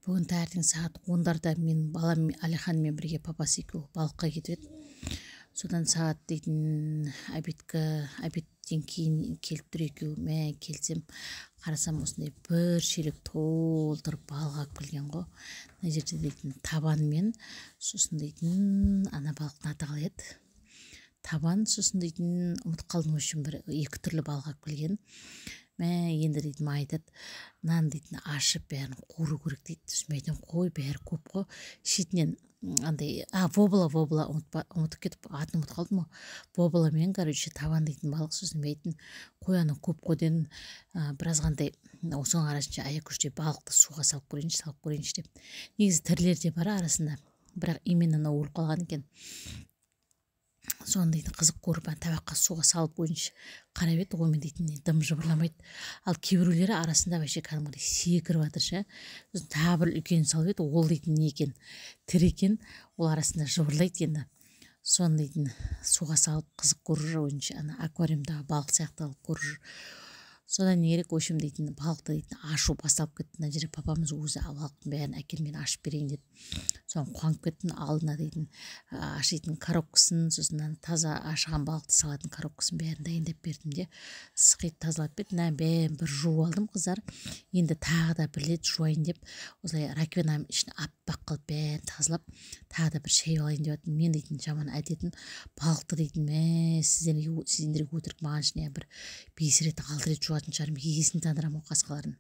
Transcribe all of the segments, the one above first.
Бүгін таңертең сағат 10-дарда мен балам Әлиханмен бірге папасы екеуі балыққа кетіп еді. Содан сағат дейтін обедтен кейін келіп тұр екеуі. Мә, келсем, қарасам, осындай бір шелек толтырып балық алып келген ғой. Мына жерде дейтін табанмен, сосын дейтін ана балықтың аты қалай еді? Табан, сосын дейтін ұмытып қалдым, в общем, бір екі түрлі балық алып келген. Мә, енді дейтін маған айтады: «Мынаны дейтін ашып, бәрін қуыру керек», — дейді. Сосын мен айтамын: «Қой, бәрі көп қой шетінен андай». А, вобла, вобла, ұмытып кетіп, атын ұмытып қалдым ғой. Вобла мен, короче, табан дейтін балық. Сосын мен айттым: «Қой, ана көп қой», — дедім. Біраз қандай соның арасынша аякүштей балықты суға салып көрейінші, салып көрейінші деп. Негізі тірілер де бар арасында, бірақ именно мынау өліп қалған екен. Соны дейтін қызық көріп, ана табаққа суға салып қойыншы, қарап еді, онымен дейтін дым жыбырламайды. Ал кейбіреулері арасында вообще кәдімгідей секіріп жатыр ше. Сосын тағы бір үлкенін салып еді, ол дейтін не екен, тірі екен, ол арасында жыбырлайды енді. Соны дейтін суға салып, қызық көріп жүр ойынша, ана аквариумдағы балық сияқты қылып көріп жүр. Содан не керек, в общем, дейтін балықты дейтін ашу басталып кетті. Мына жерде папамыз өзі балықтың бәрін әкел, мен ашып берейін деді. Соны қуанып кеттім. Алдына дейтін ашитын коробкасын, сосын ана таза ашыған балықты салатын коробкасын, бәрін дайындап бердім де, сықитып тазалап берді. Мына бәрін бір жуып алдым, қыздар. Енді тағы да бір рет жуайын деп, осылай раковинаның ішін аппақ қылып, бәрін тазалап, тағы да бір шайып алайын деп жатырмын. Мен дейтін жаман әдетім балықты дейтін, мә, сендерге өтірік, маған ішіне бір бес рет, алты рет жуатын шығармын. Есін тандырамын ғой қасқаларын.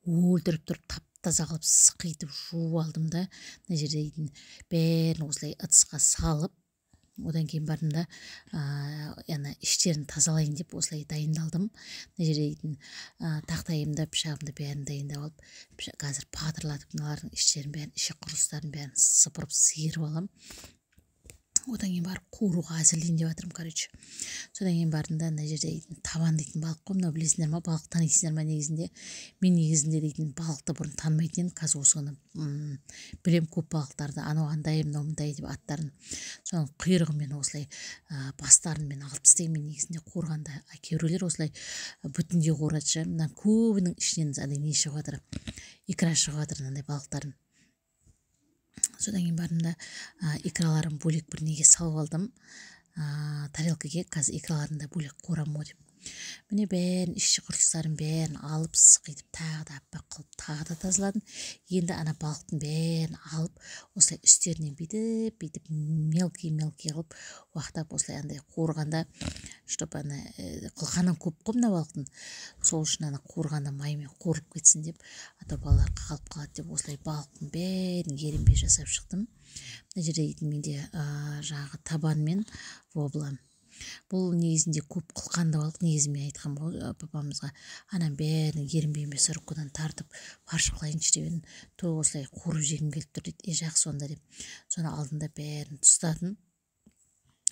Өлтіріп тұрып, тап таза қылып, сықитып жуып алдым да, мына жерде дейтін бәрін осылай ыдысқа салып, одан кейін бардым да, ана іштерін тазалайын деп осылай дайындалдым. Мына жерде дейтін тақтайымды, пышағымды, бәрін дайындап алып, қазір патырлатып, мыналардың іштерін бәрін, ішек құрылыстарын бәрін сыпырып, сиырып аламын. Одан кейін барып қуыруға әзірлейін деп жатырмын, короче. Содан кейін бардым да, мына жерде дейтін табан дейтін балық қой мынау. Білесіңдер ма, балық танисыңдар ма негізінде? Мен негізінде дейтін балықты бұрын танымайтын едім, қазір осыны білем көп балықтарды, анау андай, мынау мындай деп аттарын. Соның құйрығымен осылай, бастарымен алып тастаймын мен негізінде қуырғанда. Кейбіреулер осылай бүтіндей қуырады ше. Мына көбінің ішінен андай не шығып жатыр, икра шығып жатыр мынандай балықтардың. Содан кейін бардым да, икраларын бөлек бір неге салып алдым, тарелкаге. Қазір икраларын да бөлек қуырамын ғой деп. Міне, бәрін, іші құрылыстарын бәрін алып, сықитып, тағы да аппақ қылып, тағы да тазаладым. Енді ана балықтың бәрін алып, осылай үстерінен бүйтіп бүйтіп мелкий мелкий қылып уақтап, осылай андай қуырғанда, чтобы ана қылқаны көп қой мына балықтың, сол үшін ана қуырғанда маймен қуырылып кетсін деп, а то балалар қалып қалады деп, осылай балықтың бәрін ерінбей жасап шықтым. Мына жерде дейтін менде жаңағы табан мен вобла. Бұл негізінде көп қылқанды балық. Негізі мен айтқанмын ғой папамызға, ананың бәрін ерінбей мясорубкадан тартып, фарш қылайыншы деп едім, то осылай қуырып жегім келіп тұр дейді. Е, жақсы онда деп, соны алдында бәрін тұздадым.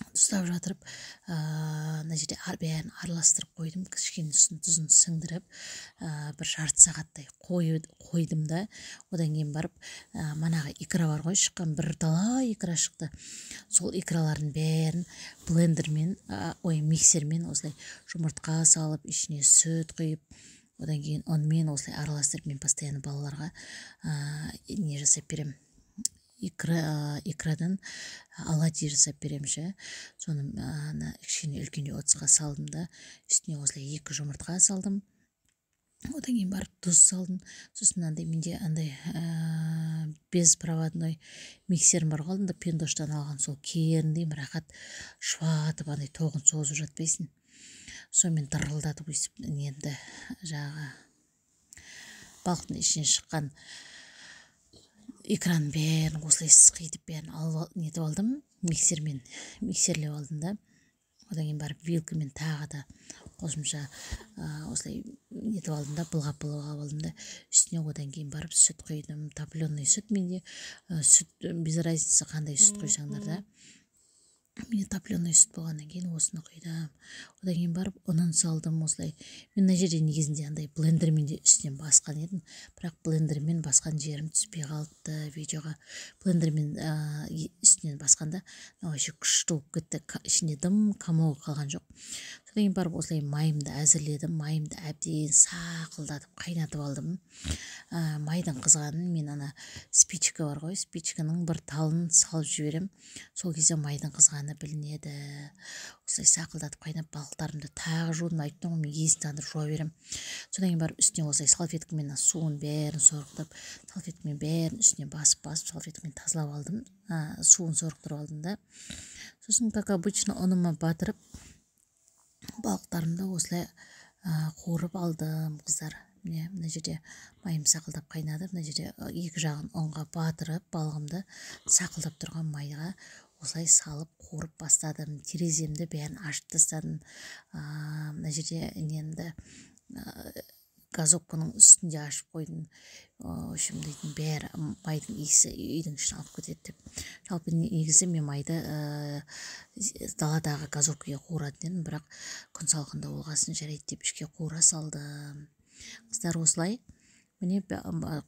Тұздап жатырып, мына жерде бәрін араластырып қойдым, кішкене тұзын сіңдіріп, бір жарты сағаттай қойдым да, одан кейін барып, манағы икра бар ғой шыққан, бір талай икра шықты. Сол икралардың бәрін блендермен, ой, миксермен осылай жұмыртқа салып, ішіне сүт құйып, одан кейін ұнмен осылай араластырып, мен постоянно балаларға не жасап беремін, икра, икрадан оладьи жасап беремін ше. Соны ана кішкене үлкендеу ыдысқа салдым да, үстіне осылай екі жұмыртқа салдым, одан кейін барып тұз салдым. Сосын андай менде андай беспроводной миксерім бар ғой, алдында Пиндуодуодан алған. Сол керіндеймін, рахат шұбатып, андай тоғын созып жатпайсың. Сонымен дырылдатып, өйстіп немді, жаңағы балықтың ішінен шыққан икраның бәрін осылай сықитып, бәрін алып, нетіп алдым, миксермен миксерлеп алдым да, одан кейін барып вилкамен тағы да қосымша осылай нетіп алдым да, былғап былғап алдым да, үстіне одан кейін барып сүт құйдым. Топленый сүт менде. Сүт без разницы, қандай сүт құйсаңдар да, менде топленый сүт болғаннан кейін осыны құйдым. Одан кейін барып ұнын салдым осылай. Мен мына жерде негізінде андай блендермен де үстінен басқан едім, бірақ блендермен басқан жерім түспей қалыпты видеоға. Блендермен үстінен басқанда вообще күшті болып кетті, ішінде дым комогы қалған жоқ. Содан кейін барып осылай майымды әзірледім. Майымды әбден сақылдатып қайнатып алдым. Майдың қызғанын мен ана спичка бар ғой, спичканың бір талын салып жіберем, сол кезде майдың қызғаны білінеді. Осылай сақылдатып қайнап, балықтарымды тағы жудым. Айттым ғой, мен есін тандырып жуа беремін. Содан кейін барып үстіне осылай салфеткамен суын бәрін сорықтырып, салфеткамен бәрін үстіне басып-басып, салфеткамен тазалап алдым, суын сорықтырып алдым да. Сосын, как обычно, ұныма батырып, балықтарымды осылай қуырып алдым, қыздар. Міне, мына жерде майым сақылдап қайнады. Мына жерде екі жағын ұнға батырып, балығымды сақылдап тұрған майға осылай салып, қуырып бастадым. Тереземді бәрін ашып тастадым. Мына жерде немді, газовканың үстінде ашып қойдым. В общем, дейтін, бәрі майдың иісі үйдің ішін алып кетеді деп. Жалпы, негізі мен майды даладағы газовкаға қуыратын едім, бірақ күн салқында болғасын, жарайды деп ішке қуыра салдым, қыздар. Осылай, міне,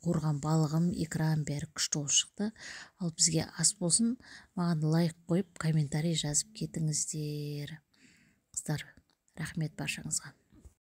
қуырған балығым, икрам, бәрі күшті болып шықты. Ал бізге ас болсын! Маған лайк қойып, комментарий жазып кетіңіздер, қыздар. Рахмет баршаңызға.